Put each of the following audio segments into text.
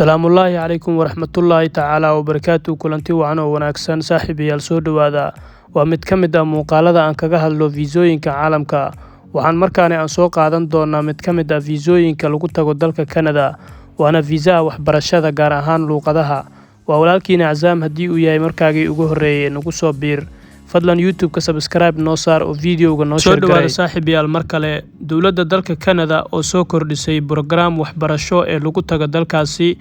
Salaamullaahi calaykum waraxmatullaahi tacaala wabarakaatu. Kulanti wacan oo wanaagsan, saaxiibayaal, soo dhowaada. Waa mid ka mid ah muuqaalada aan kaga hadlo fiisooyinka caalamka. Waxaan markaani aan soo qaadan doonaa mid ka mid ah fiisooyinka lagu tago dalka Canada, waana fiisaha waxbarashada, gaar ahaan luuqadaha. Waa walaalkiina Casaam. Haddii uu yahay markaagii ugu horreeyay, nagu soo biir fadlan YouTube-ka, subscribe noo saar oo videoga noo soo share dhawaada garay. Saaxiibayaal, mar kale dowladda dalka Canada oo soo kordhisay brograam waxbarasho ee lagu tago dalkaasi,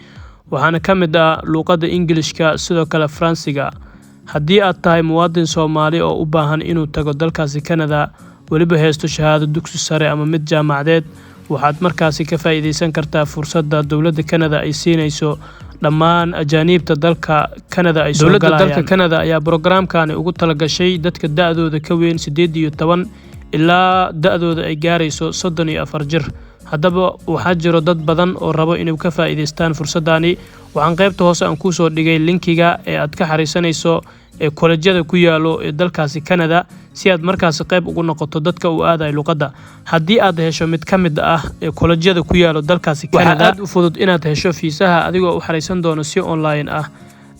waxaana ka mid ah luuqadda Ingilishka, sidoo kale Faransiga. Haddii aad tahay muwaadin Soomaali oo u baahan inuu tago dalkaasi Canada, weliba haysto shahaado dugsi sare ama mid jaamacadeed, waxaad markaasi ka faa'iidaysan kartaa fursadda dowladda Canada ay siinayso dhammaan ajaaniibta dalka Canada ay soo Dowladda dalka galayaan. Canada ayaa brograamkani ugu talagashay dadka da'dooda ka weyn 18 ilaa da'dooda ay gaarayso 34 jir. Haddaba waxaa jiro dad badan oo rabo inay ka faa'iidaystaan fursadani. Waxaan qaybta hoose aan kuusoo dhigay linkiga ee aad ka xariisanayso ee kolejyada ku yaalo ee dalkaasi Canada, si aad markaasi qayb ugu noqoto dadka uu aadayo luqadda. Haddii aad hesho mid ka mid ah ee kolejyada ku yaalo dalkaasi Waxaa Canada, aad u fudud inaad hesho fiisaha adigoo u xariisan doono si online ah.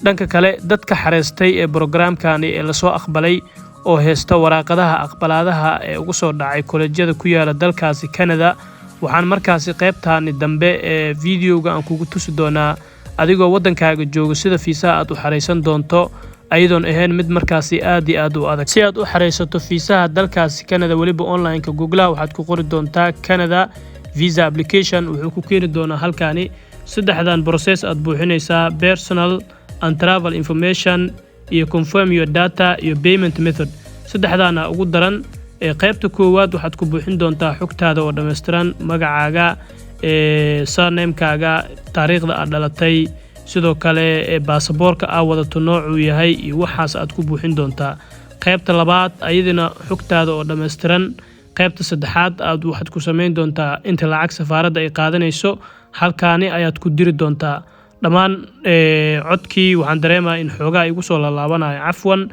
Dhanka kale, dadka xareystay ee brograamkani ee lasoo aqbalay oo haysta waraaqadaha aqbalaadaha ee ugu soo dhacay kolejyada ku yaala dalkaasi Canada, waxaan markaasi qaybtaani dambe ee videoga aan kugu tusi doonaa, adigoo waddankaaga joogo, sida fiisaha aad u xareysan doonto, ayadoon ahayn mid markaasi aad iyo aad u adag. Si aad u xareysato fiisaha dalkaasi Canada, weliba online-ka, Googlaha waxaad ku qori doontaa "Canada visa application". Wuxuu ku keeni doonaa halkaani. Saddexdan process aad buuxinaysaa: personal and travel information iyo confirm your data iyo payment method. Saddexdaana ugu daran. Ee qaybta koowaad waxaad ku buuxin doontaa xogtaada oo dhammaystiran: magacaaga, surnamekaaga, taariikhda aad dhalatay, sidoo kale baasaboorka aa wadato noocuu yahay iyo waxaas aad ku buuxin doontaa. Qaybta labaad ayadina xogtaada oo dhammaystiran. Qaybta saddexaad aad waxaad ku samayn doontaa inta lacag safaaradda ay qaadanayso, halkaani ayaad ku diri doontaa dhammaan. Codkii waxaan dareemayaa in xoogaa igu soo laalaabanayo, cafwan.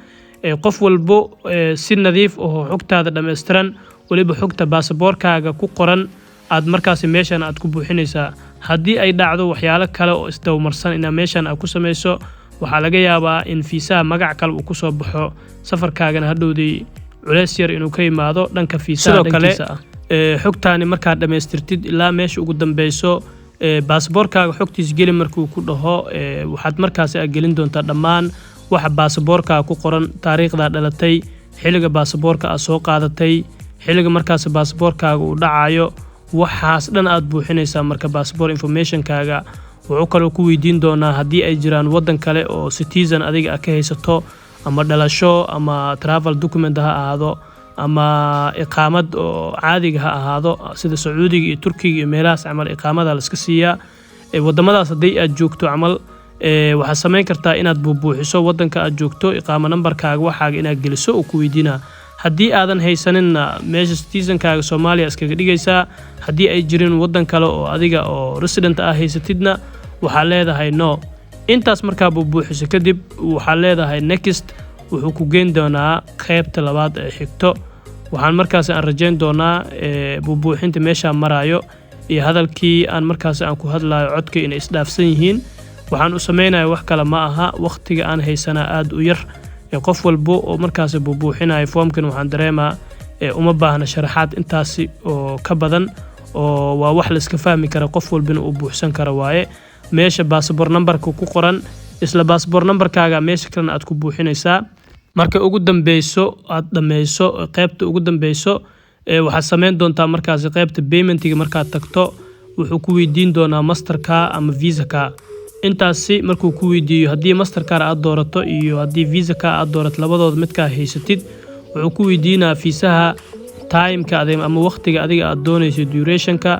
Qof walbo si nadiif ahoo xogtaada dhammaystiran, weliba xogta baasaboorkaaga ku qoran, aad markaasi meeshan aad ku buuxinaysaa. Haddii ay dhacdo waxyaalo kale oo isdabamaarsan inaad meeshan aad ku samayso, waxaa laga yaabaa in fiisaha magac kale uu kusoo baxo, safarkaagana hadhowdii culeys yar inuu ka yimaado dhanka fiisaha Sidoo kale, dhankiisa ah. Xogtaani markaad dhammaystirtid ilaa meesha ugu dambeyso, baasaboorkaaga xogtiis geli markuu ku dhaho, waxaad markaasi aad gelin doontaa dhammaan waxa baasaboorkaaga ku qoran: taariikhdaa dhalatay, xilliga baasaboorka aad soo qaadatay, xilliga markaasi baasaboorkaaga uu dhacayo. Waxaas dhan aad buuxinaysaa. Marka passport informationkaaga wuxuu kaloo ku weydiin doonaa haddii ay jiraan waddan kale oo citizen adiga aad ka haysato, ama dhalasho ama travel document ha ahaado ama iqaamad oo caadiga ha ahaado, sida Sacuudiga iyo Turkiga iyo meelahaas camal iqaamada la iska siiyaa. Waddamadaas haddii aad joogto camal, waxaad samayn kartaa inaad buubuuxiso waddanka aad joogto, iqaamo nambarkaaga, waxaaga inaad geliso oo ku weydiinaa. Haddii aadan haysaninna, meesha citizenkaaga Soomaaliya iskaga dhigaysaa. Haddii ay jirin waddan kale oo adiga oo resident ah haysatidna, waxaa leedahay no. Intaas markaa buubuuxiso kadib, waxaa leedahay next. Wuxuu ku geyn doonaa qaybta labaad ee xigto. Waxaan markaasi aan rajayn doonaa buubuuxinta meeshaa maraayo iyo hadalkii aan markaasi aan ku hadlayo codka inay isdhaafsan yihiin. Waxaan u samaynaya wax kale ma aha, wakhtiga aan haysanaa aada u yar. Qof walbo oo markaasi buubuuxinayo foomkan, waxaan dareemaa uma baahna sharaxaad intaasi oo ka badan, oo waa wax la iska fahmi kara, qof walbina uu buuxsan kara waaye. Meesha baasabor nambarka ku qoran, isla baasabor nambarkaaga meesha kalena aad ku buuxinaysaa. Marka ugu dambeyso aad dhameyso qaybta ugu dambeyso, waxaad sameyn doontaa markaasi qaybta paymentiga. Markaad tagto, wuxuu ku weydiin doonaa Mastercard ama Visa card. Intaasi markuu ku weydiiyo, haddii Mastercard aad doorato iyo haddii Visa card aad doorato, labadooda midkaa haysatid, wuxuu ku weydiinaa fiisaha timeka adig ama waqtiga adiga aad doonayso, durationka.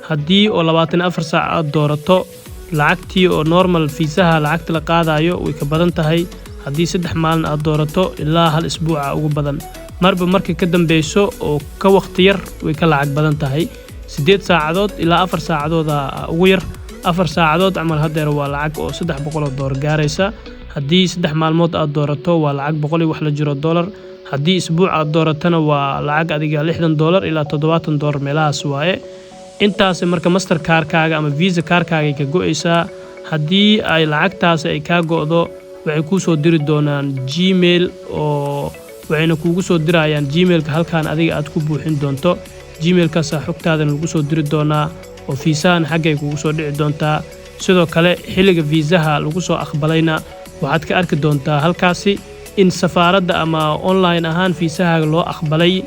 Haddii oo 24 saac aad doorato, lacagtii oo normal fiisaha lacagta la qaadayo way ka badan tahay. Haddii 3 maalin aad doorato, ilaa hal isbuuca ugu badan. Marba marka ka dambeyso oo ka waqti yar, way ka lacag badan tahay. 8 saacadood ilaa 4 saacadooda ugu yar. 4 saacadood camal haddeer waa lacag oo $300 gaaraysa. Haddii 3 maalmood aad doorato, waa lacag boqol iyo wax la jiro dollar. Haddii isbuuc aad dooratana, waa lacag adiga $60 ilaa $70 meelahaas waaye. Intaasi marka Master cardkaaga ama Visa cardkaaga ka go-aysaa. Haddii ay lacagtaasi ay kaa go'do, waxay kuu soo diri doonaan Gmail oo waxayna kuugu soo dirayaan Gmailka halkan adiga aad ku buuxin doonto. Gmailkaasaa xogtaadana lagu soo diri doonaa oo fiisahan xaggay kugu soo dhici doontaa. Sidoo kale, xilliga fiisaha lagu soo aqbalayna waxaad ka arki doontaa halkaasi in safaaradda ama online ahaan fiisahaaga loo aqbalay.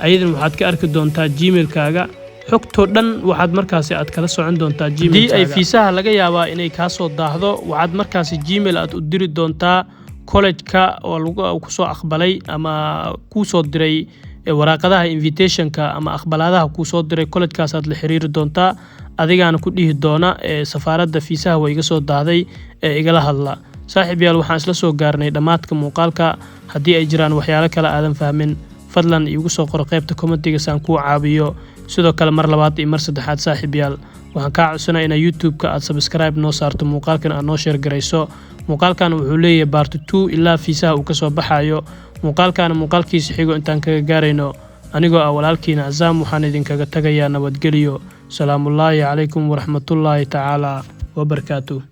Ayadana waxaad ka arki doontaa Gmailkaaga. Xogtoo dhan waxaad markaasi aad kala socon doontaa. Haddii ay fiisaha laga yaabaa inay kaa soo daahdo, waxaad markaasi Gmail aad u diri doontaa college-ka oo lagu kusoo aqbalay ama kuu soo diray waraaqadaha invitationka ama aqbalaadaha kuu soo diray. College-kaasaad la xiriiri doontaa, adigaana ku dhihi doona, "Safaaradda fiisaha waa iga soo daahday ee igala hadla." Saaxiib yaal, waxaan isla soo gaarnay dhammaadka muuqaalka. Haddii ay jiraan waxyaalo kale aadan fahmin, fadlan iigu soo qoro qaybta commentiga saan kuu caawiyo. Sidoo kale, mar labaad iyo mar saddexaad, saaxiib yaal, waxaan kaa codsanaa inaa YouTube-ka aad subscribe noo saarto, muuqaalkan aad noo share garayso. Muuqaalkan wuxuu leeyahay part 2 ilaa fiisaha uu kasoo baxayo. Muuqaalkaana muuqaalkiisa xigo intaan kaga gaarayno, anigoo ah walaalkiina Casaam, waxaan idinkaga tagayaa nabadgelyo. Salaamullaahi calaykum waraxmatullaahi tacaala wabarakaatu.